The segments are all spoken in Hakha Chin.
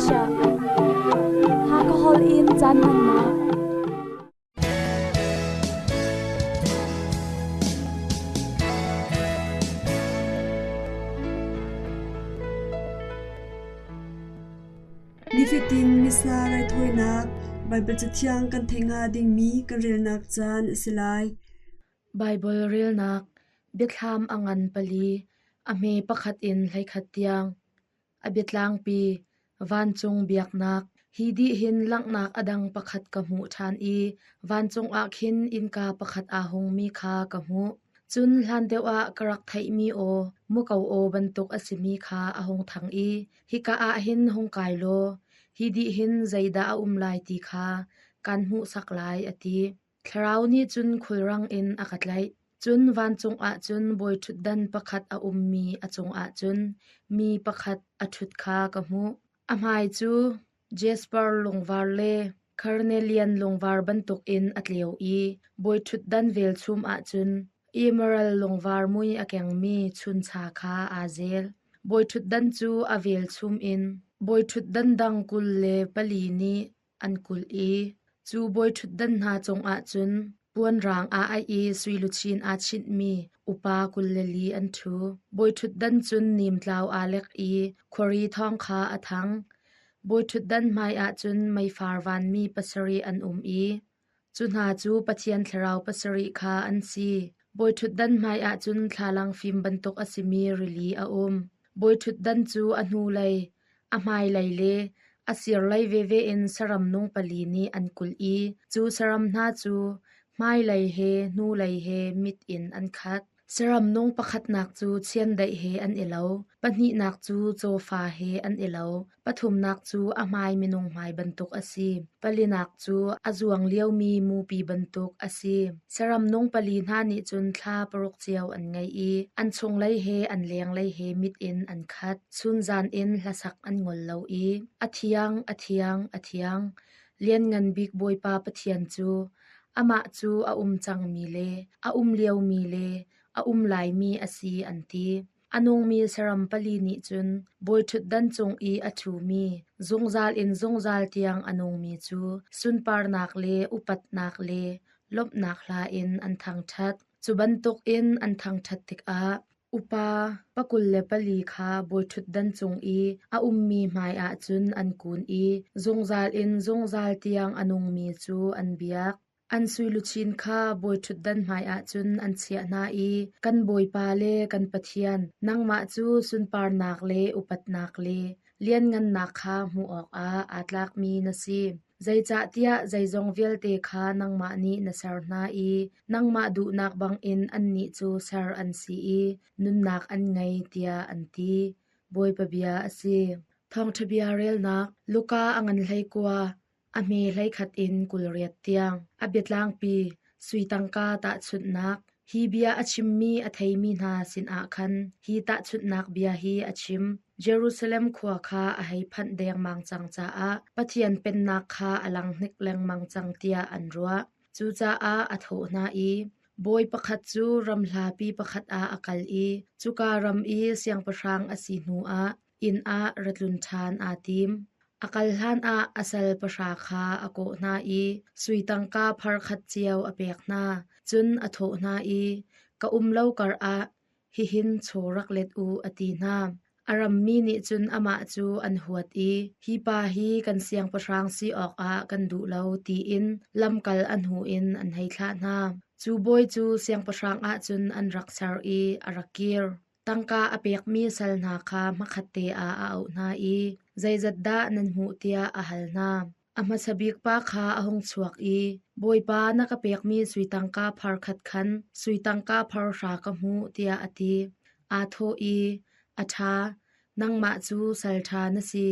Asia. Hakha holh in caan hmannak. Nifatin Missa raithawinak Baibal Cathiang kan theih hnga dingmi kan relnak caan a si lai. Baibal relnak Biathlam a ngan pali, a hme pakhat in hleikhat tiang. A biatlangpi, vancung biaknak. Hi dih hin langhnak a dang pakhat ka hmuh ṭhan i vancung ah khin innka pakhat aa hungmi kha ka hmuh. Cun hlan deuh ah ka rak theihmi aw, muko aw bantuk a simi kha a hung thang i, Hika ah hin hung kai law, hi dih hin zeidah a um lai ti kha kaan hmuhsak lai, a ti. Thlarau nih cun khulrang in a ka tlaih. Cun vancung ah cun bawiṭhutdan pakhat a ummi a cungah cun mi pakhat a ṭhut kha ka hmuh. A hmai cu jasper lungvar le karnelian lungvar bantukin a tleu i bawiṭhutdan velchum ah cun emerald lungvar mui a kengmi chuncha kha aa zel. Bawiṭhutdan cu a velchum in bawiṭhutdan dang 24 nih an kulh i cu bawiṭhutdan hna cungah cun puanrang aa aih i sui luchin aa chinhmi upa 24 an ṭhu. Bawiṭhutdan cun nimtlau aa lek i khuari thawng kha a thang. Bawiṭhutdan hmaiah cun meifar vanmi pasarih an um i cu hna cu Pathian thlarau pasarih kha an si. Bawiṭhutdan hmaiah cun thlalang fim bantuk a simi rili a um. Bawiṭhutdan cu a hnulei, a hmailei le a sirlei veve in saram nung pali nih an kulh i cu saram hna cu hmailei he hnulei he mit in an khat. Saram nung pakhatnak cu chiandeih he an i lo, pahnihnak cu cawfa he an i lo, pathumnak cu a hmai minung hmai bantuk a si, palinak cu a zuang liomi mupi bantuk a si. Saram nung pali hna nih cun thla paruk cio an ngei i an chunglei he an lenglei he mit in an khat. Chunzan in hlasak an ngol lo i, A thiang, a thiang, a thiang, Lianngan Bik Bawipa Pathian cu, amah cu a um cangmi le a um liomi le a um laimi a si, an ti. A nungmi saram pali nih cun bawiṭhutdan cung i a ṭhumi, zungzal in zungzal tiang a nungmi cu sunparnak le upatnak le lawmhnak hla in an thangṭhat. Cu bantukin an thangṭhat tikah upa pakul le pali kha bawiṭhutdan cung i a ummi hmaiah cun an kun i zungzal in zungzal tiang a nungmi cu an biak. An suiluchin kha bawiṭhutdan hmaiah cun an chiah hna i, Kan Bawipa le kan Pathian, nangmah cu sunparnak le upatnak le lianngannak kha hmuh awkah aa tlakmi na si. Zeicahtiah zeizong vialte kha nangmah nih na ser hna i nangmah duhnak bangin annih cu ser an si i nunnak an ngei, tiah an ti. Bawipa bia a si. Thawngṭha bia relnak Luka a ngan hleikua A hme hleikhat in 28 tiang. A biatlangpi, sui tangka tahchunhnak. Hi bia a chimmi a theimi hna sinah khan hi tahchunhnak bia hi a chim. Jerusalem khua kha a hei phanh dengmang cang caah Pathian Pennak kha a lang hnik lengmang cang tiah an ruah. Cucaah a thawh hna i, Bawi pakhat cu ram hlapi pakhat ah a kal i cuka ram i siangpahrang a si hnuah inn ah ra tlun ṭhan aa tim. A kal hlanah a sal pahra kha a kawh hna i sui tangka phar khat cio a pek hna. Cun a thawh hna i, Ka um lo karah hihin chaw rak let u, a ti hna. A rammi nih cun amah cu an huat i, Hi pa hi kan siangpahrang si awkah kan duh lo, tiin lamkal a hnu in an hei thlah hna. Cu bawi cu siangpahrang ah cun an rak ser i a rak kir. Tangka a pekmi sal hna kha hmakhatte ah a auh hna i zeizat dah nan hmuh tiah a hal hna. A hmasa bik pa kha a hung chuak i, Bawipa na ka pekmi sui tangka phar khat khan sui tangka phar hra ka hmuh tiah a ti. Aa thawh i, A ṭha, nangmah cu sal ṭha na si.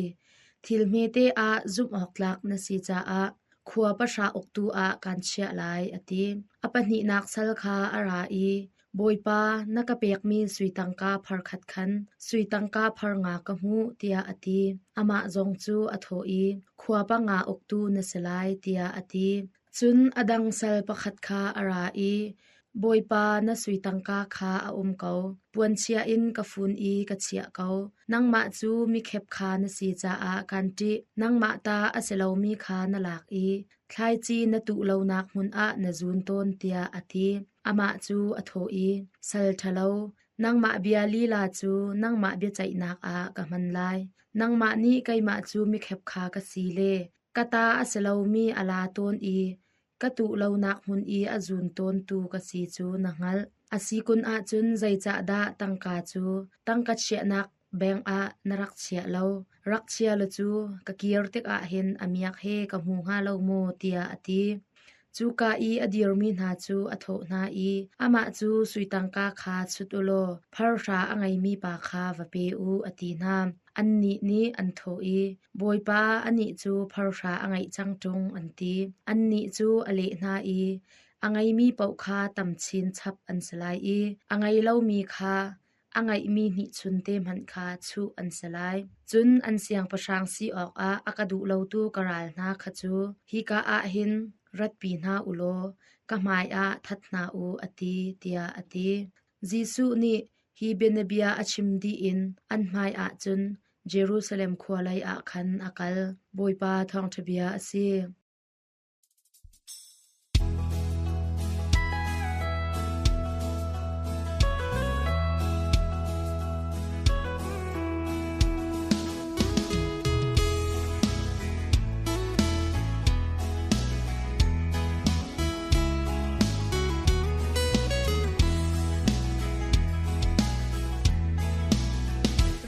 Thil hmete ah zumhawktlak na si caah khua pahra uktu ah kaan chiah lai, a ti. A pahnihnak sal kha a ra i, Bawipa, na ka pekmi sui tangka phar khat khan sui tangka phar nga ka hmuh, tiah a ti. Amah zong cu a thawh i, Khua panga uktu na si lai, tiah a ti. Cun a dang sal pakhat kha a ra i, Bawipa, na sui tangka kha a um ko, puanchia in ka fun i ka chiah ko. Nangmah cu mikhep kha na si caah kaan ṭih. Nangmah ta a si lomi kha na lak i thlaici na tuh lonak hmun ah na zun tawn, tiah a ti. Amah cu a thawh i, Sal ṭhalo, nangmah bia lila cu nangmah biaceihnak ah ka hman lai. Nangmah nih keimah cu mikhep kha ka si le ka ta a si lomi a la tawn i ka tuh lonak hmun i a zun tawntu ka si cu na hngalh. A si kun ahcun zeicahdah tangka cu tangka chiahnak beng ah na rak chiah lo? Rak chia law cu ka kir tikah hin a miak he ka hmu hnga lo maw? tiah a ti. Cuka i a dirmi hna cu a thawh hna i, Amah cu sui tangka kha chut u law pharhra a ngeimi pa kha va pe u, a ti hna. Annih nih an thawh i, Bawipa, anih cu pharhra a ngeih cang ṭung, an ti. Annih cu a leh hna i, A ngeimi paoh kha tam chin chap an si lai i a ngei lomi kha a ngeihmi hnihchun te hmanh kha chuh an si lai. Cun an siangpahrang si awkah a ka duh lotu ka ral hna kha cu hika ah hin ratpi hna u law ka hmaiah that hna u, a ti, tiah a ti. Jesuh nih hi bianabia a chim dih in an hmaiah cun Jerusalem khua leiah khan a kal. Bawipa thawngṭha bia a si.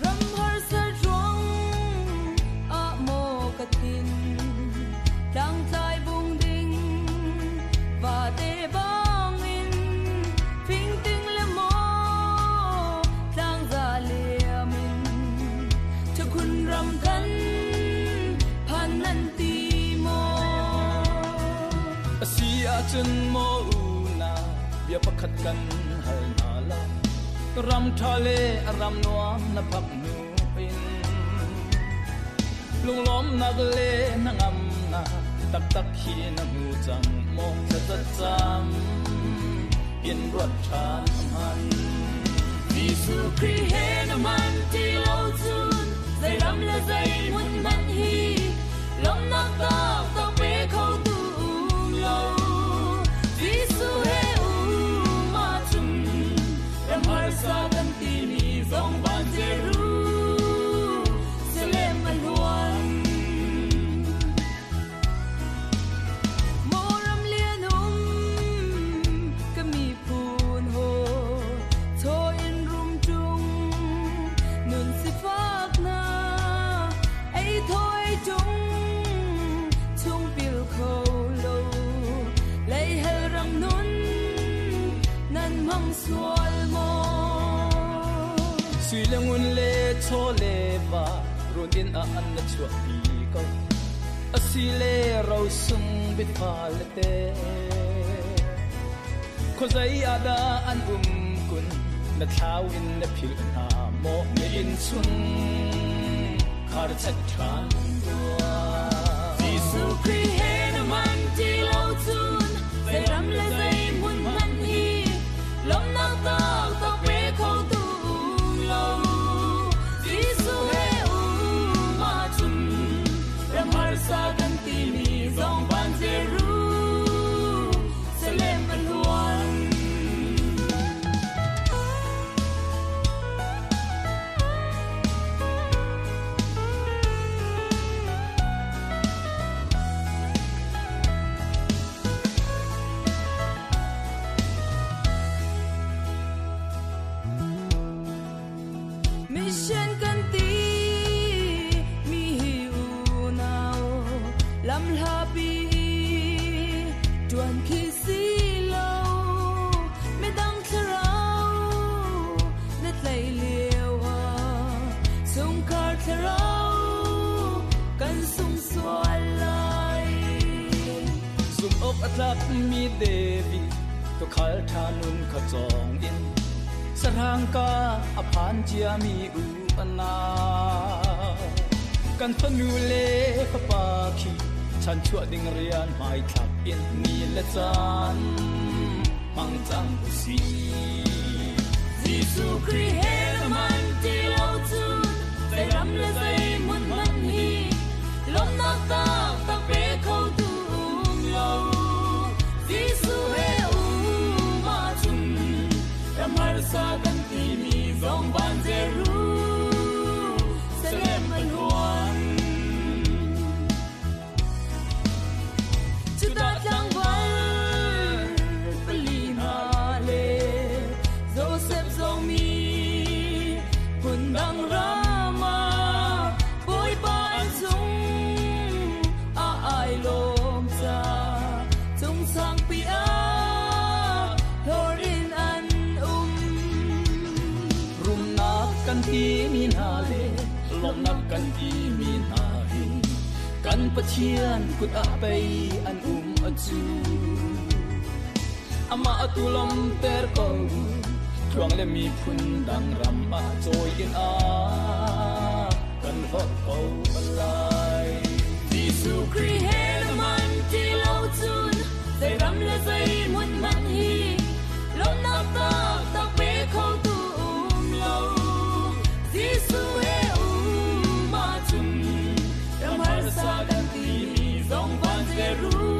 Ram harsat ruang ah maw ka thin tlangtlai bung ding vate bangin fingting le maw tlangza liam in Chakhun ram kan phan nan ti maw? A si ahcun maw unau bia pakhat kan hal hna la ram ṭha le ram nuam na phak hnu in lunglawmnak le hnangamnak taktak hi na hmu cang maw thlacam in ruat ṭhan hman Jesuh Khrih he na man ti lo cun zei ram le zei hmun hmanh hi lawmnak taktak pe kho tu um lo. Jesuh he um ahcun ram harsa kan timi zong van Jerusalem a hluan. Maw ram lian um ka miphun hawi chaw in rum ṭung nun sifak na ei thawi ṭung chung pil kho lo lei hel ram nun nan hmang sual maw? Sui le ngun le chaw le va run inn ah an na chuahpi ko asile rosung bitfa le te khuazei ah dah an um kun na thlau in na philh hna maw na inn chung khar chet ṭhan tuah Jesuh Khrih he na man ti lo cun zei ram le zei hmun hmanh hi lawmnak taktak pe kho tu um lo. Jesuh he um ahcun ram harsa kan timi zong van Jerusalem a hluan. Mission kan ti mi hi unau lam hlapi tuan khi si lo midang thlarau na tlai lio ah sungkhar thlarau kan sung sual lai. Zum awk a tlak mi David tukhal ṭha nun kha cawng in sahrang ka a phan cia mi u anau kan fanu le fapa khi chanchuah ding rian hmaithlak in ni le caan Hmang cang usih. Jesuh Khrih he na man ti lo cun zei ram le zei hmun hmanh hi lawmhnak taktak pe kho tu um lo. Jesuh he um ahcun ram harsa kan timi zong van Jerusalem a hluan. Judah tlangval pali hna le Josef zong mi phundang ram ah Bawipa an cung ah ai lawm ca cung sangpi ah hlawr in an um. Rumnak kan timi hna le lawmhnak kan timi hna hi kan Pathian kut ah pei an um cu. Amah atu lawmter ko tluang le miphun dang ram ah cawi in a kan hlawt ko lai. Jesuh Khrih he na man ti lo cun zei ram le zei hmun hmanh hi lawmhnak taktak pe kho tu um lo. Jesuh he um ahcun ram harsa kan timi zong van Jerusalem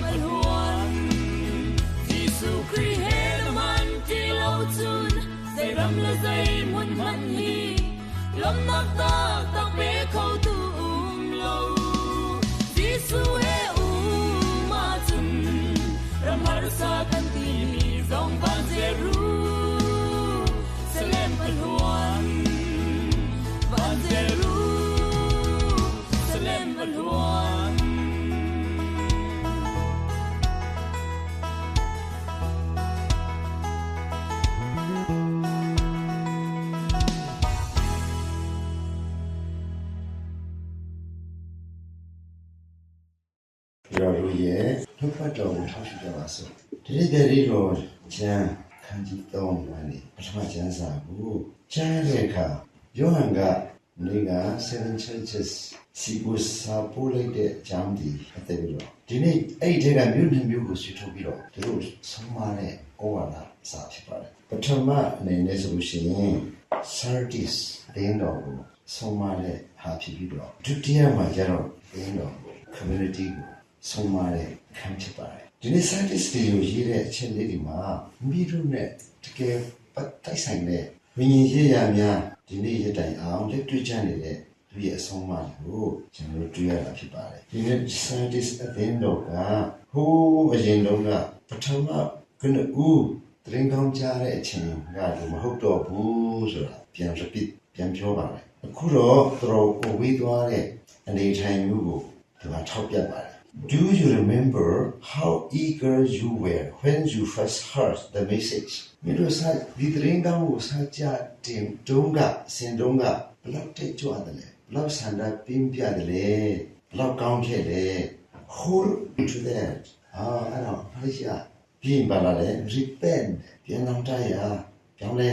a hluan. Jesuh Khrih he na man ti lo cun zei ram le zei hmun hmanh hi lawmhnak taktak pe kho tu um lo. Jesuh he um ahcun ram harsa kan timi zong van Jerusalem a hluan. Van Jerusalem a hluan. ကျွန်တော်တို့ရဲ့နှုတ်ပတ်တော်ကိုထောက်ရှုကြပါစို့ဒီနေ့တည်းတော်ကျမ်းခန်းကြီး3မှာနေပထမကျမ်းစာကိုကျမ်းတဲ့အခါယောဟန်ကနေ့က Seven Churches စီကိုစာပို့လိုက်တဲ့အကြောင်းဒီအသက်ပြီးတော့ဒီနေ့အဲ့ဒီထဲကမြို့နှစ်မြို့ကိုဆွေးထုတ်ပြီးတော့သူတို့ဆုံးမတဲ့ဩဝါဒစာဖြစ်ပါတယ်ပထမအနေနဲ့ဆိုလို့ရှိရင် Sardis အင်းတော်ကိုဆုံးမတဲ့ဟာဖြစ်ပြီးတော့ဒုတိယမှာကျတော့အင်းတော်ကို community ကိုဆုံးမတဲ့အခန်းဖြစ်ပါတယ်ဒီနေ့ scientist တွေကိုရေးတဲ့အချက်လေးတွေမှာမိတို့နဲ့တကယ်ပတ်တိုက်ဆိုင်တဲ့ဝိညာဉ်ရေးရာများဒီနေ့ရတိုင်အောင်လက်တွေ့ကျနေတဲ့သူရဲ့အဆုံးအမတွေကိုကျွန်တော်တို့တွေ့ရတာဖြစ်ပါတယ်ဒီနေ့ scientist အသင်းတော်ကဟိုးအရင်တုန်းကပထမကနဦးတရင်ကောင်းကြားတဲ့အချိန်ကလို့မဟုတ်တော့ဘူးဆိုတာပြန် repeat ပြန်ပြောပါတယ်အခုတော့သူတို့ဝေးသွားတဲ့အနေထိုင်မျိုးကိုသူကထောက်ပြပါတယ် Do you remember how eager you were when you first heard the message? မင်းတို့စာဒီသတင်းကောင်းကိုစာကြတင်တုန်းကစင်တုန်းကဘလောက်တက်ကြွတယ်လဲဘလောက်ဆန္ဒပြင်းပြတယ်လဲဘလောက်ကောင်းခဲ့လဲ Hold to that အာအဲ့တော့ဖလိရှာပြီးရင်ပါလာတယ် repent ပြန်လောင်တရပြောင်းလဲ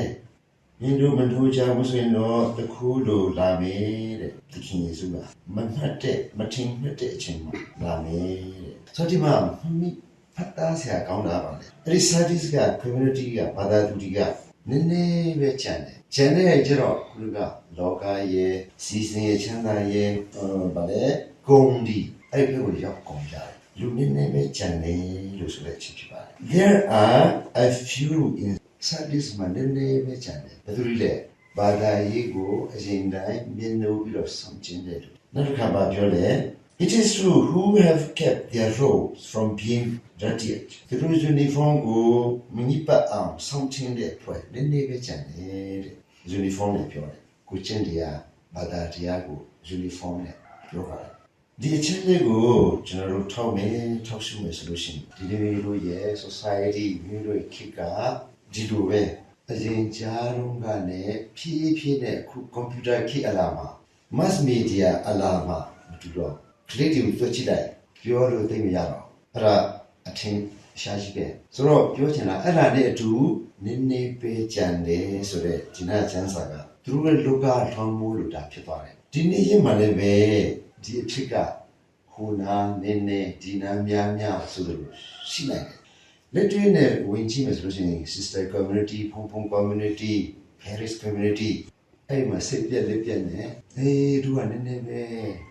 မင်းတို့မနှိုးကြဘူးဆိုရင်တော့တခုလိုလာမယ်တဲ့သခင်ယေရှုကမမှတ်တဲ့မထင်မှတ်တဲ့အချိန်မှာလာမယ်တဲ့ဆိုတော့ဒီမှာမိဖတ်သားဆရာကောင်းတာပါလေအဲ့ဒီ service က community ကဘာသာသူတွေကနည်းနည်းပဲကြံတယ်ကြံတဲ့ကျတော့ခုကလောကရဲ့စီစဉ်ရဲ့ချမ်းသာရဲ့ဟိုဗာလေဂုံဒီအဲ့ဒီဘက်ကိုရောက်ကုန်ကြတယ်လူနည်းနည်းပဲကြံတယ်လို့ဆိုတဲ့အချက်ဖြစ်ပါတယ် There are a few in service မှာနည်းနည်းပဲကြံတယ်ဘယ်သူတွေလဲဘာသာရေးကိုအရင်တိုင်းမြင်လို့ပြီးတော့ဆောင်ကျင်းတယ်လို့နောက်တစ်ခါပါပြောတယ် It is true who have kept their robes from being dirtied သူတို့ uniform ကိုမညစ်ပတ်အောင်ဆောင်ထင်းတဲ့ဖွဲ့နည်းနည်းပဲကြံတယ်တဲ့ uniform နဲ့ပြောတယ်ကိုကျင့်တရားဘာသာတရားကို uniform နဲ့ပြောပါတယ်ဒီအချက်လေးကိုကျွန်တော်တို့ထောက်မယ်ထောက်ရှုမယ်ဆိုလို့ရှိရင်ဒီလိုမျိုးရဲ့ society မျိုးတို့ခေတ်ကဒီလိုပဲအရင်ကြားတော့ကလည်းဖြည်းဖြည်းနဲ့အခုကွန်ပျူတာခေတ်အလာမှာ mass media အလာမှာမတူတော့ကလေးတွေကိုတွက်ကြည့်လိုက်ပြောလို့သိမရတော့အဲ့ဒါအထင်ရှားရှိပဲဆိုတော့ပြောချင်တာအဲ့ဒါနဲ့အတူနည်းနည်းပဲကြံတယ်ဆိုတော့ဒီနာချမ်းစာကသူတို့ရဲ့လောကထွန်းမိုးလို့ဒါဖြစ်သွားတယ်ဒီနေ့ရက်မှာလည်းပဲဒီအဖြစ်ကဟိုနာနည်းနည်းဒီနာများများဆိုသလိုရှိနိုင်တယ် လက်တွေ့နဲ့ဝင်ကြည့်မယ်ဆိုလို့ရှိရင် sister community ဖုံဖုံ community Paris community အဲ့မှာစိတ်ပြက်လက်ပြက်နဲ့အေးတို့ကနည်းနည်းပဲ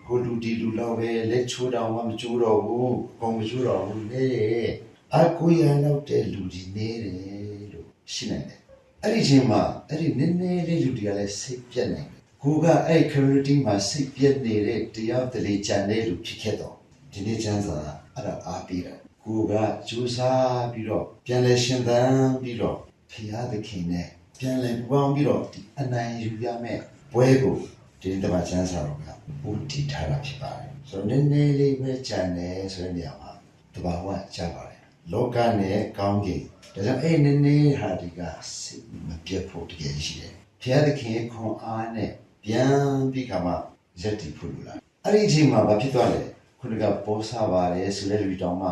ကိုလူဒီလူလောက်ပဲလက်ချိုးတောင်မှမကျိုးတော့ဘူးအကုန်မကျိုးတော့ဘူးနေတယ်အကိုရလောက်တဲ့လူဒီနေတယ်လို့ရှိနိုင်တယ်အဲ့ဒီချိန်မှာအဲ့ဒီနည်းနည်းလေးလူတွေကလည်းစိတ်ပြက်နေတယ်ကိုကအဲ့ community မှာစိတ်ပြက်နေတဲ့တရားတလေကြံတဲ့လူဖြစ်ခဲ့တော့ဒီနေ့ကျမ်းစာအဲ့ဒါအားပေးတယ်ကိုကကြိုးစားပြီးတော့ပြန်လဲရှင်သန်ပြီးတော့ဖရာသခင်နဲ့ပြန်လဲပူပေါင်းပြီးတော့ဒီအနိုင်ယူရမယ့်ပွဲကိုဒီနေ့တမချမ်းစာတော်ကဦးတည်ထားတာဖြစ်ပါတယ်ဆိုတော့နည်းနည်းလေးပဲကြံတယ်ဆိုတဲ့နေရာမှာတဘာဝကြပါတယ်လောကနဲ့ကောင်းကင်ဒါကြောင့်အဲ့နည်းနည်းဟာဒီကစိတ်မပြတ်ဖို့တကယ်ရှိတယ်ဖရာသခင်ရဲ့ခွန်အားနဲ့ပြန်ပြီးခါမှရက်တည်ဖို့လိုလားအဲ့ဒီအချိန်မှာဘာဖြစ်သွားလဲခုနကပေါ်စားပါတယ်ဆိုတဲ့လူတောင်မှ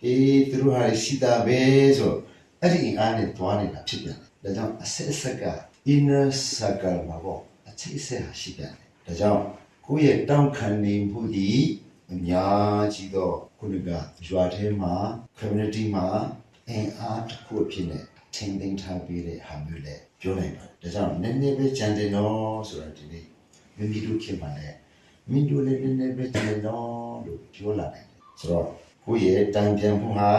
အေးသူတို့ဟာရှိတာပဲဆိုအဲ့ဒီအင်အားနဲ့တွားနေတာဖြစ်ပြန်တယ်ဒါကြောင့်အဆက်အဆက်က inner circle မှာပေါ့အချိတ်အဆက်ဟာရှိပြန်တယ်ဒါကြောင့်ကိုယ့်ရဲ့တောင့်ခံနေမှုဒီအများကြီးတော့ခုနကရွာထဲမှာ community မှာအင်အားတစ်ခုအဖြစ်နဲ့ထင်သိမ်းထားပေးတဲ့ဟာမျိုးလည်းပြောနိုင်ပါတယ်ဒါကြောင့်နည်းနည်းပဲကြံတယ်နော်ဆိုတာဒီနေ့မိမိတို့ခင်မှာလည်းမင်းတို့လည်းနည်းနည်းပဲကြံတယ်နော်လို့ပြောလာနိုင်တယ်ဆိုတော့ကိုယ့်ရဲ့တန်ပြန်မှုဟာ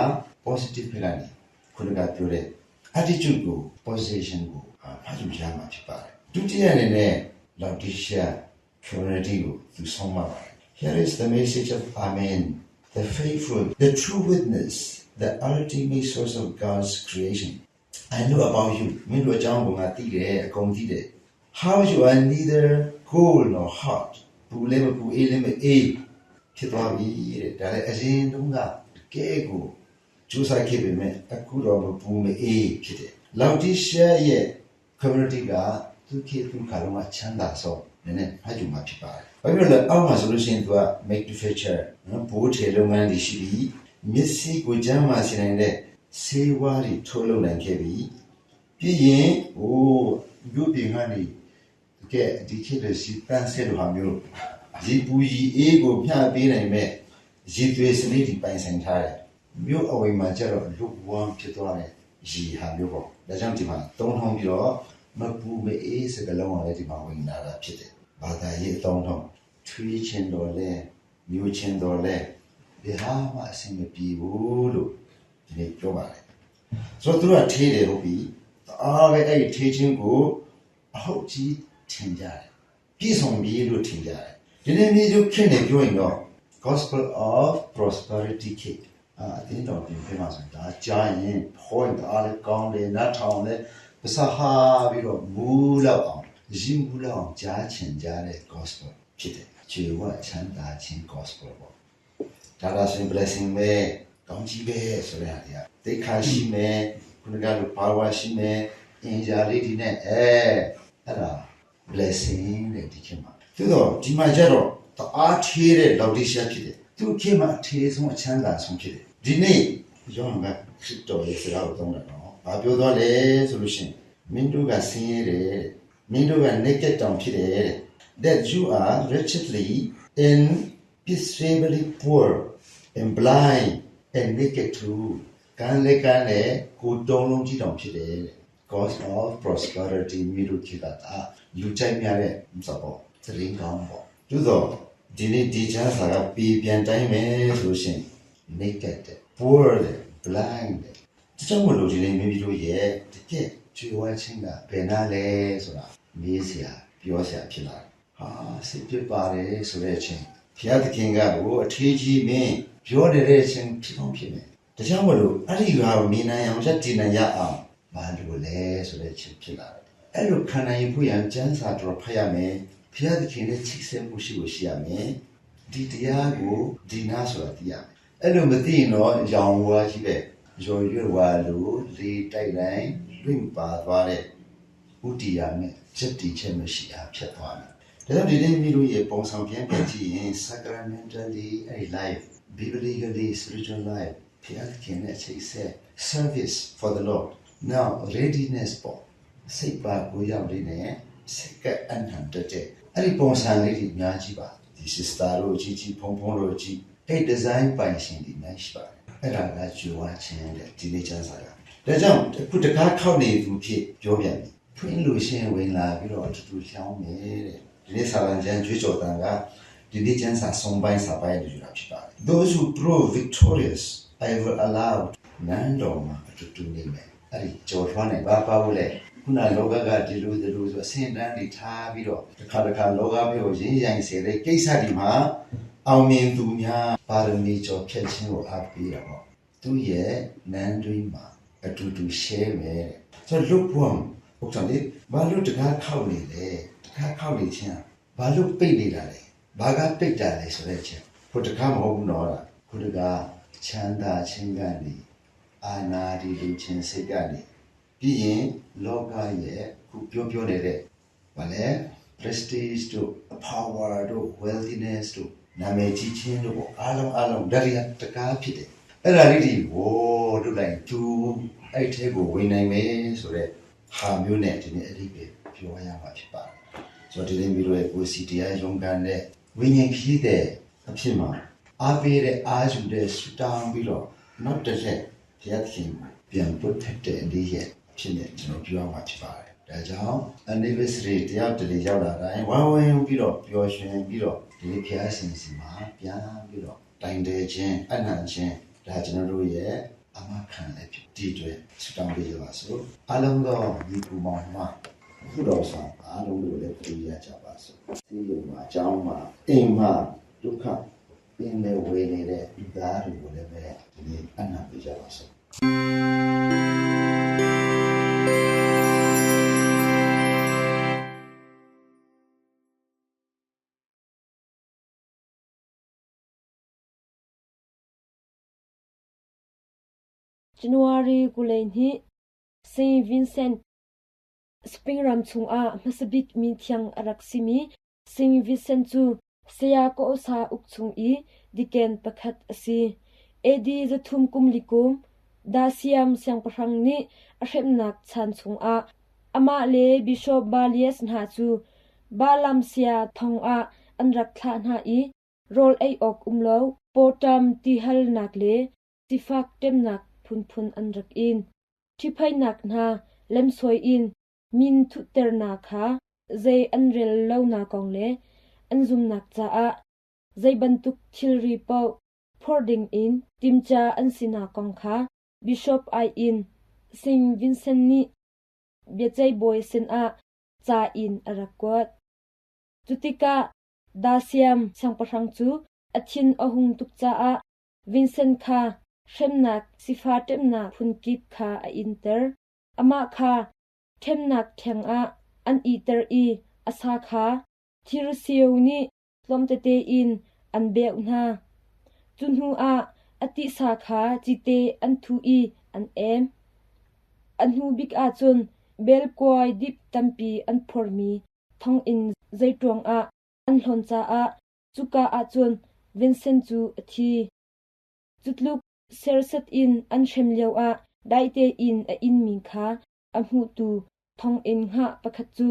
positive ဖြစ်လာတယ်ခုနကပြောတဲ့ attitude ကို position ကိုဖတ်ယူရမှာဖြစ်ပါတယ်ဒုတိယအနေနဲ့ Laodicea community ကိုသူဆုံးမပါတယ် Here is the message of Amen the faithful the true witness the ultimate source of God's creation I know about you မင်းတို့အကြောင်းကိုငါသိတယ်အကုန်သိတယ် how you are neither cold nor hot ပူလည်းမပူအေးလည်းမအေးဖြစ်သွားပြီတဲ့ဒါလည်းအရင်တုန်းကတကယ်ကိုကျိုးစားခဲ့ပေမဲ့အခုတော့မပူမအေးဖြစ်တယ်လောင်တီရှယ်ရဲ့ community ကသူခေသူခါတော့မှချမ်းသာဆုံးနည်းနည်းဖတ်ယူမှာဖြစ်ပါတယ်။ဘာဖြစ်လို့လဲအောက်မှာဆိုလို့ရှိရင်သူက manufacture နော်ဘိုးထေလုပ်ငန်းတွေရှိပြီးမျက်စိကိုကျမ်းမာစေနိုင်တဲ့ဆေးဝါးတွေထုတ်လုပ်နိုင်ခဲ့ပြီ။ပြီးရင်ဟိုမြို့ပြင်ကနေတကယ်ဒီခေတ်လိုစီတန်းဆဲလိုဟာမျိုးရေပူရီအေးကိုမျှပေးနိုင်မဲ့ရေသွေးစနစ်တွေပိုင်ဆိုင်ထားတယ်။မြို့အဝင်မှာကျတော့လူဝမ်းဖြစ်သွားတဲ့ရေဟာမျိုးပေါ့။ဒါကြောင့်ဒီမှာသုံးထုံးပြီးတော့မပူမအေးစကလုံးကလည်းဒီမှာဝင်လာတာဖြစ်တယ်။ဘာသာရေးအသုံးထုံးထွေးချင်းတော်လဲမျိုးချင်းတော်လဲဘယ်ဟာမှအဆင်မပြေဘူးလို့ဒီနေ့ပြောပါတယ်။ဆိုတော့သူတို့ကထေးတယ်ဟုတ်ပြီ။အားပဲအဲ့ဒီထေးချင်းကိုအဟုတ်ကြီးထင်ကြတယ်။ပြည့်စုံပြီလို့ထင်ကြတယ်။ဒီနေ့မျိုးခင်းနေပြောရင်တော့ Gospel of Prosperity ခေတ်အာအတင်းတော်ပြင်ပြမှာဆိုရင်ဒါကြားရင် point အားလည်းကောင်းတယ်နားထောင်လည်းပစဟာပြီးတော့မူးလောက်အောင်ရင်မူးလောက်အောင်ကြားချင်ကြတဲ့ gospel ဖြစ်တယ်။ခြေဝချမ်းသာခြင်း gospel ပေါ့။ဒါသာဆိုရင် blessing ပဲကောင်းကြီးပဲဆိုတဲ့ဟာတွေကသိခါရှိမယ်ခုနကလို power ရှိမယ်အင်ဂျာလေးဒီနဲ့အဲအဲ့ဒါ blessing တဲ့ဒီခေတ်မှာသိတော့ဒီမှာကျတော့တအားထေးတဲ့လောက်တိရှာဖြစ်တယ်သူခေတ်မှာအထေးဆုံးအချမ်းသာဆုံးဖြစ်တယ်ဒီနေ့ယောဟန်ကခရစ်တော်ရဲ့စကားကိုသုံးတယ်နော်ဘာပြောသွားလဲဆိုလို့ရှိရင်မင်းတို့ကဆင်းရဲတယ်တဲ့မင်းတို့က naked တောင်ဖြစ်တယ်တဲ့ that you are wretchedly and miserably poor and blind and naked too ကန်းလေကန်းလေကိုတုံးလုံးကြီးတောင်ဖြစ်တယ်တဲ့ cause of prosperity မျိုးတို့ခေတ်ကဒါလူကြိုက်များတဲ့ဥစ္စာပေါ့သတင်းကောင်းပေါ့သို့တော့ဒီနေ့ဒီချမ်းစာကပြည်ပြန်တိုင်းမယ်ဆိုလို့ရှိရင် naked တဲ့ poor တဲ့ blind တဲ့ဒါကြောင့်မလို့ဒီနေ့မိမိတို့ရဲ့တကယ်ကြွေဝချင်းကဘယ်နာလဲဆိုတာမေးစရာပြောစရာဖြစ်လာတယ်ဟာစိတ်ပြပါတယ်ဆိုတဲ့အချိန်ဘုရားသခင်ကဟိုအထေးကြီးမင်းပြောနေတဲ့အချိန်ဖြစ်ကောင်းဖြစ်မယ်ဒါကြောင့်မလို့အဲ့ဒီဟာကိုမြင်နိုင်အောင်ရက်တည်နိုင်ရအောင်ဘာလို့လဲဆိုတဲ့အချိန်ဖြစ်လာတယ်အဲ့လိုခံနိုင်ဖို့ရန်ကျမ်းစာတော်ဖတ်ရမယ်ဘုရားသခင်နဲ့ချိတ်ဆက်မှုရှိကိုရှိရမယ်ဒီတရားကိုဒီနာဆိုတာသိရမယ်အဲ့လိုမသိရင်တော့ရောင်ဝါကြီးပဲရော်ရွက်ဝါလို့လေတိုက်တိုင်းလွင့်ပါသွားတဲ့ဥတီယာနဲ့ချက်တီချက်မရှိအားဖြစ်သွားတယ်ဒါကြောင့်ဒီနေ့မိတို့ရဲ့ပုံဆောင်ပြန်ပြန်ကြည့်ရင် sacramentally အဲ့ life biblically spiritual life ဘုရားသခင်နဲ့ချိတ်ဆက် service for the Lord now readiness ပေါ့စိတ်ပါကိုရောက်လေးနဲ့စိတ်ကအနံတက်တဲ့အဲ့ဒီပုံစံလေးတွေအများကြီးပါဒီ sister တို့ကြီးကြီးဖုံဖုံတို့ကြီးအဲ့ design ပိုင်ရှင်တွေအများကြီးရှိပါတယ် အဲ့ဒါကကြွားခြင်းတဲ့ဒီနေ့ကျမ်းစာကဒါကြောင့်အခုတကားခောက်နေသူဖြစ်ပြောပြန်ပြီဖွင့်လို့ရှင်းဝင်လာပြီးတော့အတူတူလျှောင်းမယ်တဲ့ဒီနေ့စာလံကျမ်းကြွေးကြော်တန်ကဒီနေ့ကျမ်းစာဆုံးပိုင်းစာပိုင်းလို့ယူတာဖြစ်ပါတယ် Those who prove victorious I will allow နန်းတော်မှာအတူတူနေမယ်အဲ့ဒီကြော်ထွားနေဘာပါဘူးလဲခုနလောကကဒီလိုဒီလိုဆိုအဆင့်တန်းတွေထားပြီးတော့တစ်ခါတစ်ခါလောကမျိုးရင်းရိုင်စေတဲ့ကိစ္စဒီမှာအောင်မြင်သူများပါရမီကျော်ဖြတ်ခြင်းကိုအားပေးတာပေါ့သူရဲ့နန်းတွင်းမှာအတူတူ share မယ်တဲ့ဆိုတော့လုတ်ပွန်ဥစ္စာလေးဘာလို့တကားခောက်နေလဲတကားခောက်နေခြင်းဘာလို့ပိတ်နေတာလဲဘာကပိတ်တာလဲဆိုတဲ့ချက်ဘုတကားမဟုတ်ဘူးနော်လားခုတကားချမ်းသာခြင်းကနေအာနာဒီလူချင်းစိတ်ကနေပြီးရင်လောကရဲ့ခုပြောပြောနေတဲ့ဘာလဲ prestige တို့ power တို့ wealthiness တို့နာမည်ကြီးခြင်းတို့ပေါ့အားလုံးအားလုံးဒါတွေကတကားဖြစ်တယ်အဲ့ဒါလေးတွေဝိုးတို့လိုက်သူအဲ့ထဲကိုဝင်နိုင်မယ်ဆိုတော့ဟာမျိုးနဲ့ဒီနေ့အဓိပ္ပာယ်ပြောရမှာဖြစ်ပါတယ်ဆိုတော့ဒီနေ့မျိုးတို့ရဲ့ကိုစီတရားရုံးကန်တဲ့ဝိညာဉ်ခီးတဲ့အဖြစ်မှာအားပေးတဲ့အားယူတဲ့ဆူတောင်းပြီးတော့နောက်တစ်လက်ဘုရားသခင်ပြန်ပုတ်ထက်တဲ့အနေရဲ့အဖြစ်နဲ့ကျွန်တော်ပြောရမှာဖြစ်ပါတယ်ဒါကြောင့် anniversary တရားတည်းရောက်လာတိုင်းဝမ်းဝမ်းပြီးတော့ပျော်ရွှင်ပြီးတော့ဒီဘုရားရှင်စီမှာပြန်ပြီးတော့တိုင်တယ်ခြင်းအနံ့ခြင်းဒါကျွန်တော်တို့ရဲ့အမခံလည်းဖြစ်ဒီအတွက်ဆုတောင်းပေးကြပါစို့အလုံးသောညီကူမောင်နှမခုတော်ဆောင်အားလုံးတို့လည်းပြရကြပါစို့စီရုံမှာအကြောင်းမှာအိမ်မှာဒုက္ခပင်လေဝေနေတဲ့လူသားတွေကိုလည်းပဲဒီနေ့အနံ့ပေးကြပါစို့ January 22 Saint Vincent Spring ram chungah hmasabik mi thiang a rak simi Saint Vincent cu saya kawhsa uk chung i diken pakhat a si. AD 300 kum Dasiam siangpahrang nih a hremnak chan chungah amah le Bishop Balias hna cu Balaam sia thong ah an rak thlah hna i rawl ei awk um lo, pawṭam tihalnak le sifak ṭemnak phunphun an rak in. Ṭhiphaihnak hna lemsawi in min thuhternak kha zei an rel lonak kong le an zumnak caah zei bantuk thilri paoh phorh dingin timhcia an sinak kong kha Bishop ai in Saint Vincent nih biaceih bawi sinah ca in a rak kuat. Cutikah Dasiam siangpahrang cu a thin a hung tuk caah Vincent kha hremnak sifah ṭemnak phunkip kha a inter. Amah kha ṭhemnak ṭheng ah an ihter i a sa kha thirsiu nih tlawmtete in an beuh hna. Cu hnuah a tisa kha cite an thuh i an em. A hnu bik ah cun belkuai dip tampi an phormi thonginn zeituang ah an hlawn caah cuka ah cun Vincent cu a thi. Cutluk serhsat in an hrem lioah dai tein a inmi kha a hmuhtu thonginn hngah pakhat cu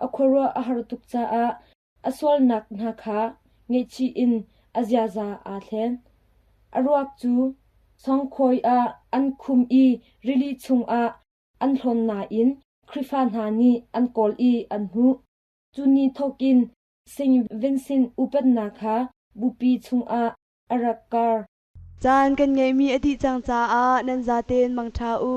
a khuaruah a har tuk caah a sualnak hna kha ngaihchih in a ziaza aa thlen. A ruak cu sawngkhawi ah an khum i rili chungah an hlawn nain Khrihfa hna nih an kawl i an hmuh. Cu ni thawkin Saint Vincent upatnak kha bupi chungah a rak kar. Caan kan ngeihmi a dih cang caah nan zaten mangṭha u.